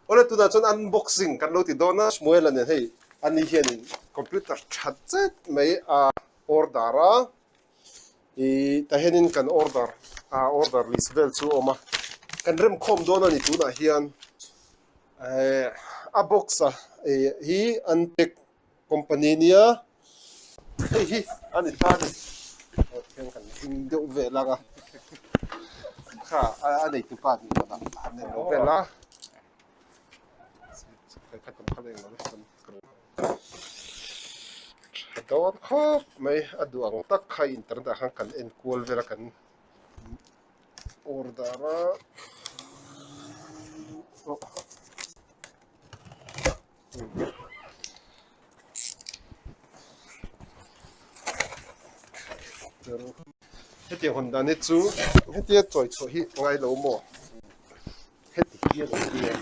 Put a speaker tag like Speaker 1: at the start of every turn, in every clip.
Speaker 1: Awle tunah chuan unboxing kan lo ti dawn a, Shmuela nen hei ani hianin computer tha zet mai a order a, ih tah hianin kan order a order list vel chu a awm a, kan remkhawm dawn a ni tunah hian eh a box a ih hi an pack company nia hei hi a ni ta a ni aw tihian kan hlim deuh vel ang a kha a nei tupa nih pawh a han en lo vel a tha dawn khawp mai a duh ang tak kha internet ah khan kan en kual vel a kan order a aw. Hetiang hawn dan hi chu hetia chawi chhuah hi ngai lo maw heti hian a nia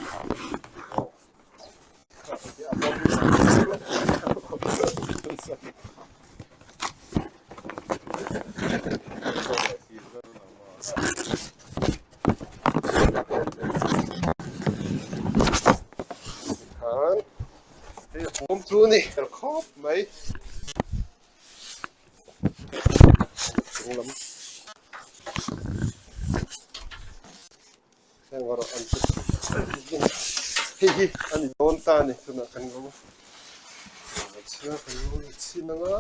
Speaker 1: Tikhan hei a bawm chu a ni tel khawp mai chung lam heng erawh an hei hi a ni dawn ta a ni tunah kan lo chhiar kan lo chhin ang a.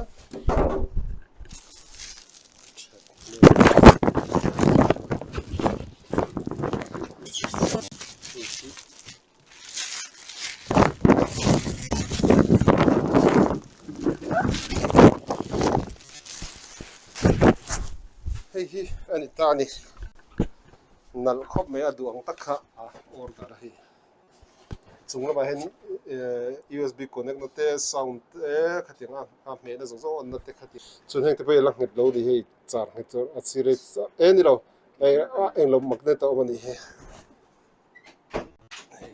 Speaker 1: Hei hi a ni ta a ni nalh khawp mai a duh ang tak kha a order a hei. Chung lamah hian usb connect na te sound te khatiang a a hmehna zawng zawng a awmna te kha ti chuan heng te pawh hi a la nghet lo ni hei char nghet chu a sir e e ni lo englo magnet a awm a nih hi hei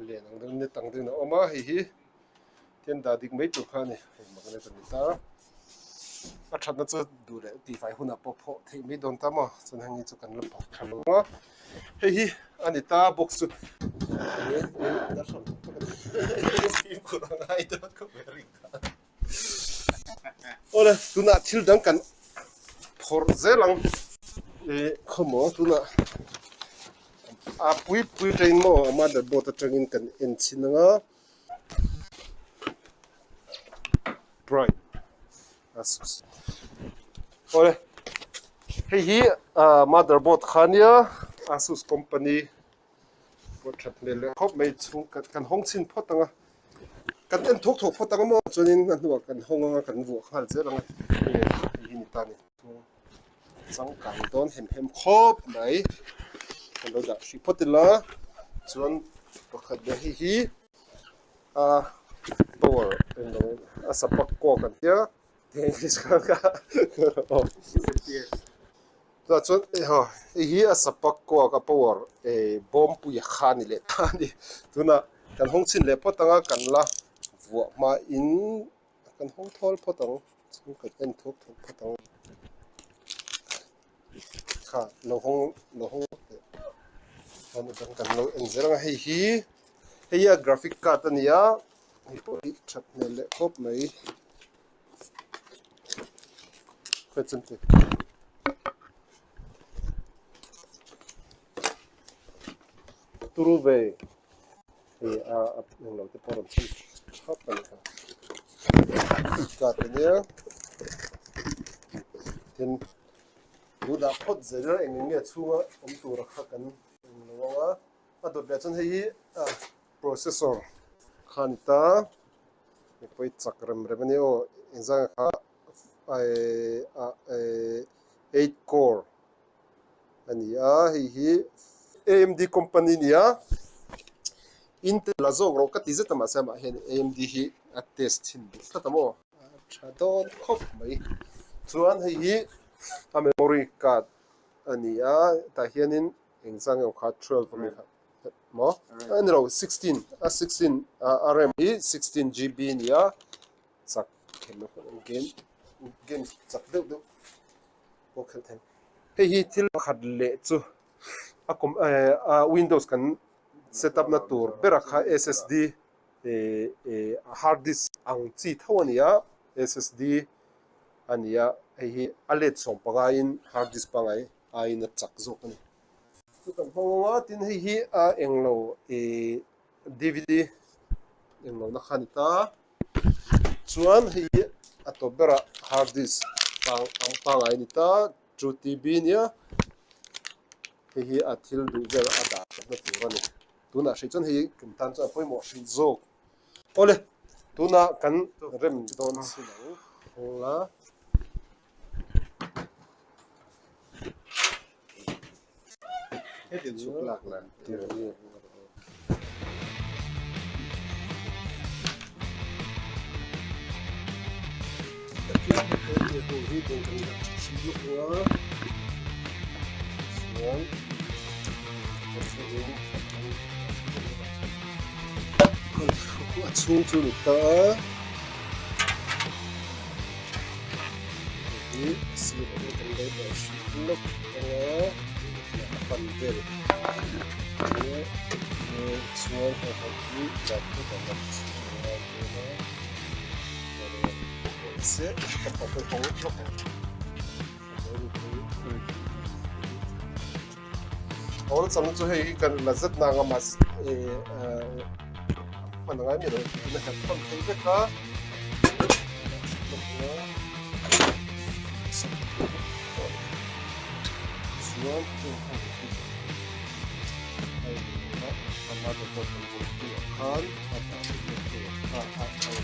Speaker 1: len ang deuh net ang deuhin a awm a hei hi tin dah dik mai tur kha a ni hei magnet a ni ta a thatna chu duh leh tihfai hunah pawh phawh theih mai dawn ta maw chuan heng hi chu kan la pak tha lo a hei hi a ni ta box chu awle tunah thil dang kan phawrh zel ang ih khawmaw tunah a pui pui tain maw a motherboard atangin kan en chhin ang a. Bright Asus awle hei hi ah motherboard kha ania Asus company pawh that hmel leh khawp mai chhung kan hawng chhin phawt ang a kan en thawk thawk phawt ang a maw chuanin a hnuah kan hawng ang a kan vuah nghal zel ang a hei hi ni ta a ni changkang dawn hem hem khawp mai kan lo dah hrih phawt ila chuan pakhat leh hei hi a power englo a sapak kawk an tia english khan ka tah chuan hei hi a sapak kawk a power eh bawmpuia kha a ni leh ta a ni tunah kan hawng chhin leh phawt ang a kan la vuah hmain kan hawng thawl phawt ang chuan kan en thuak thuak phawt ang kha lo hawng lo hawng teh chuan a dang kan lo en zel ang a hei hi hei hi a graphic card a ni a hei pawh hi that hmel leh khawp mai turu ve hei a a englo te pawh a rawn chhun thap a ni kha card a nia tin tunah phawt zel a eng eng nge chhunga awm tura kha kan eng lo ang a a dawt leh chuan hei hi processor kha a ni ta hei pawh hi chak rem rem a nia aw engzah kha eight core a ni a hei hi A_M_D company a ni a Intel a zawk rawh ka ti zet a mahse amah hian A_M_D hi a test chhin duh tlat a maw a tha dawn khawp mai chuan hei hi a memory card a ni a tah hianin engzah nge kha 12 a mi kha maw a ni lo 16 a 16 a ram hi 16 G_B a ni a chak game game chak deuh deuh pawh khelh thei. Hei hi thil pakhat leh chu a com eh a windows kan Setup na tur bera kha SSD hard disk ang chi tho a ni a, SSD a ni a, hei hi a let 15 in hard disk pangngai aiin a chak zawk a ni. Chu kan hmang ang a, tin hei hi a englo DVD englo na kha a ni ta. Chuan hei hi a tawp berah hard disk ang pangngai a ni ta, 2TB nia. Hei hi a thil duh vel a dah na tur a ni. Tunah hrih chuan hei kum tan chuan a pawimawh hrih zawk. Awle, tunah kan rem dawn chin ang la.
Speaker 2: Heti chhuk lak la.
Speaker 1: A chhung chu ni ta a hei hi a sir ah hian kan lo dah hrih lawk ang a a pan vel chuan hei ho hi dah phawt ang a ngai dawn a. Awl chang chu hei kan la zet nang a mas hman angai mi lo tuna herh khawm thei vek a chuan hei a motherboard kan bul hnuah khan a dah hnuah khan a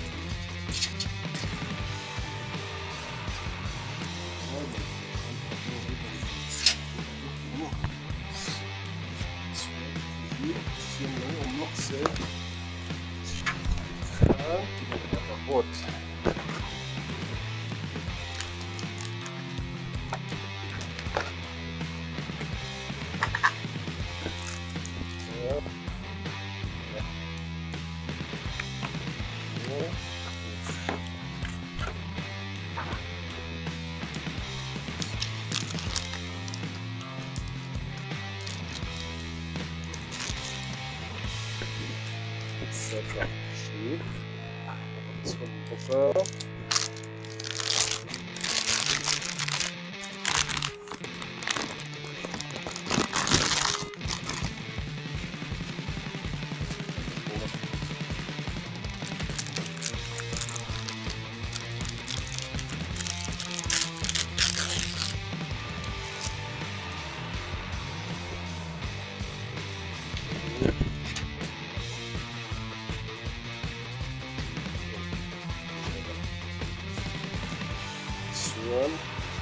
Speaker 1: Chuan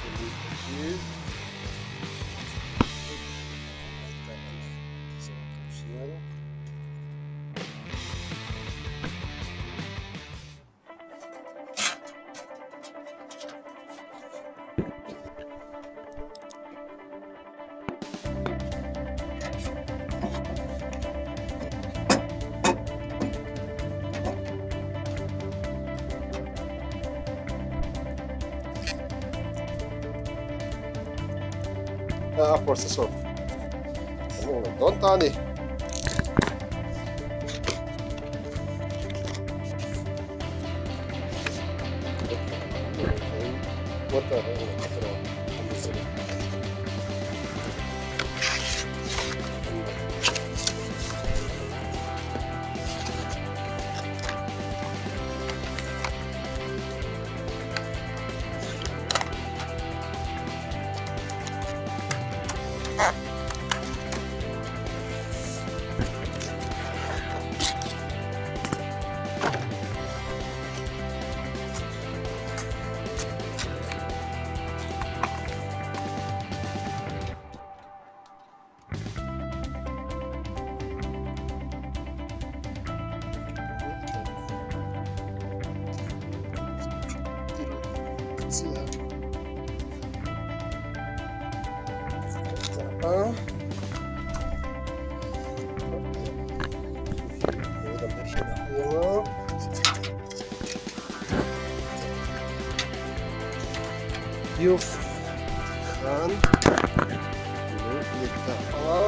Speaker 1: hemi hi A processor kan eng lo dawn ta a ni. Water a eng lo kha Youth khan lo ni ta a.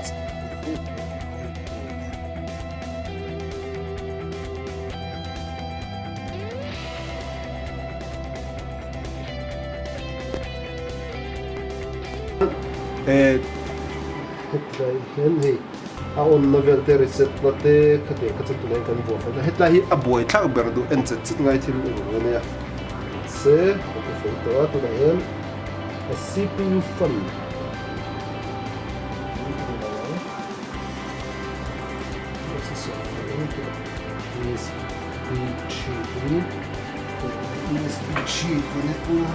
Speaker 1: Plastic te hi Hetlai hian hei a on na vel te reset na te khatiang kha chu tunah hian kan vuah fel ta. Hetlai hi a buai thlak ber duh en chet chet ngai thil eng eng ania. Mahse kan ti fel tawh a tunah hian a CPU fan USB G connect na.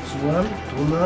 Speaker 1: Chuan tuna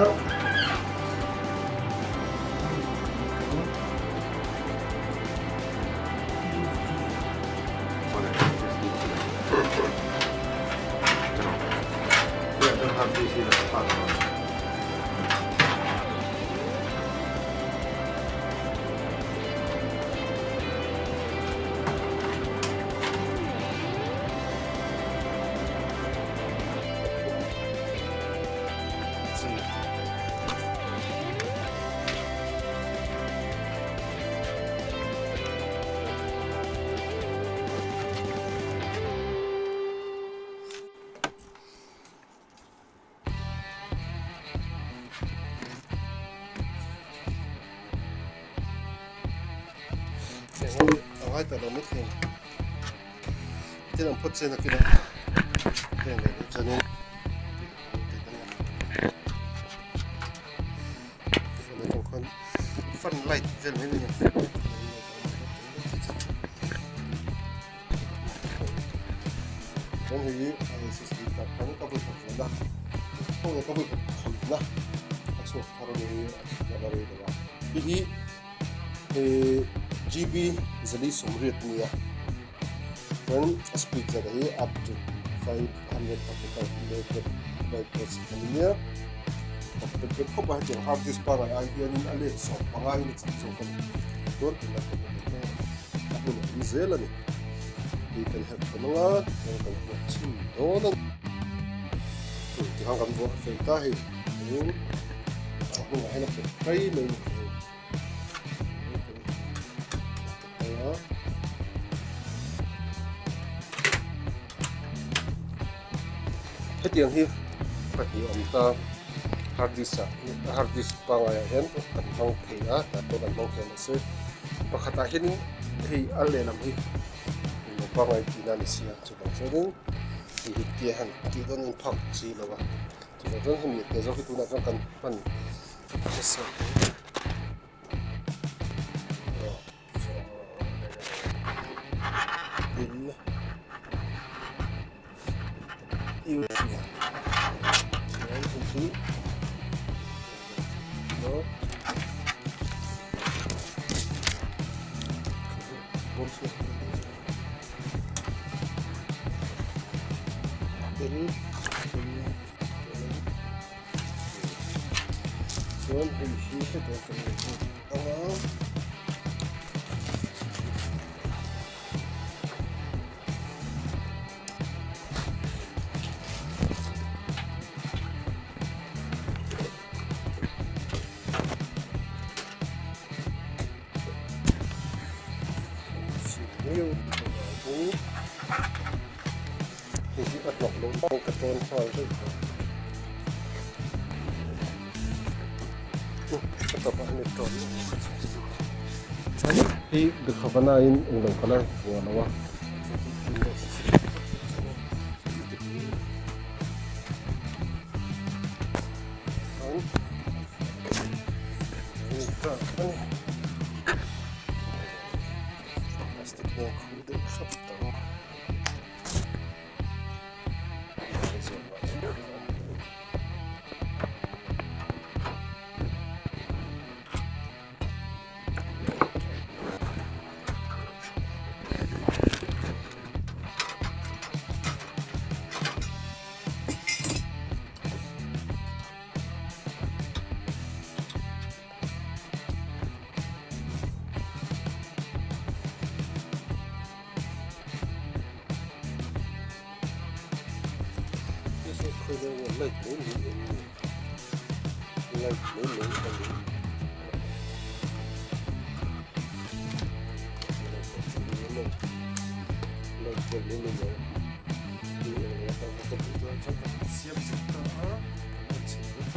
Speaker 1: A ngai ta lo mai thei thil ang phawt che nakin a heng leh duh chuanin fan light vel mai mai a ni. Chuan hei hi SSD card khan ka vawi khat vawn a, khawnge ka vawi khat khawih na a chhuak thar a ni a la rei lo a. Hei hi GB zali sawmriat a ni a, chuan a speed zat hi up to 535 megabyte per second a nia. A pet pet khawp a hetiang hard disk pangai ai hianin a let sawm panga in a chak zawk a ni. Chuan tunah kan a hmun a awm zel a ni. Tui kan herh ta mang a, chuan kan vuah chhin dawn a ni. Tikhan kan vuah fel ta hei tin a hnungah hian a pet kai mai a ni hei. Hetiang hi pahnih awm ta hard disk ah hard disk pangaiah hian kan hmang thei a tah pawh kan hmang thei mahse pakhatah hianin hei a lehlam hi englo pangai tihna a ni si a chuvang chuanin hei hi tia han tih dawn in phak chi lo a chuvang chuan hemi te zawk hi tunah chuan kan hman hmasa Chuan hei hi hetiang kan nei bawk ang a. Hei hi a hnawk loh bang ka tawn nghal daih tawh. Ka tawpah hian i tawn ang ka chhuk chu. Hei Bikhavana in englo ka la vuah lo a. Plastic nen khuh deuh hrep tawh a. Light mai mai em ni? Light mai mai a ni. Light vel mai mai a ni. Siam zet ta a kan en chhin ang.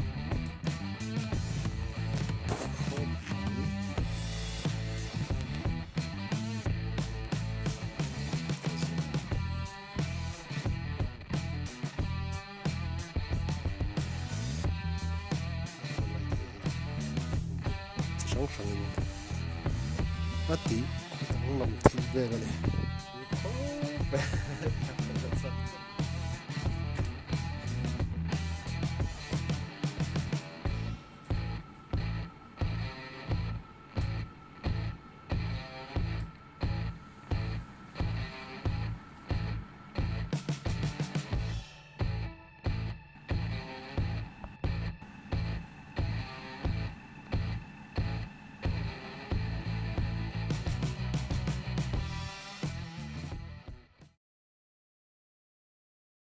Speaker 1: Chi hrang hrangin a tih danglam theih vel a ni.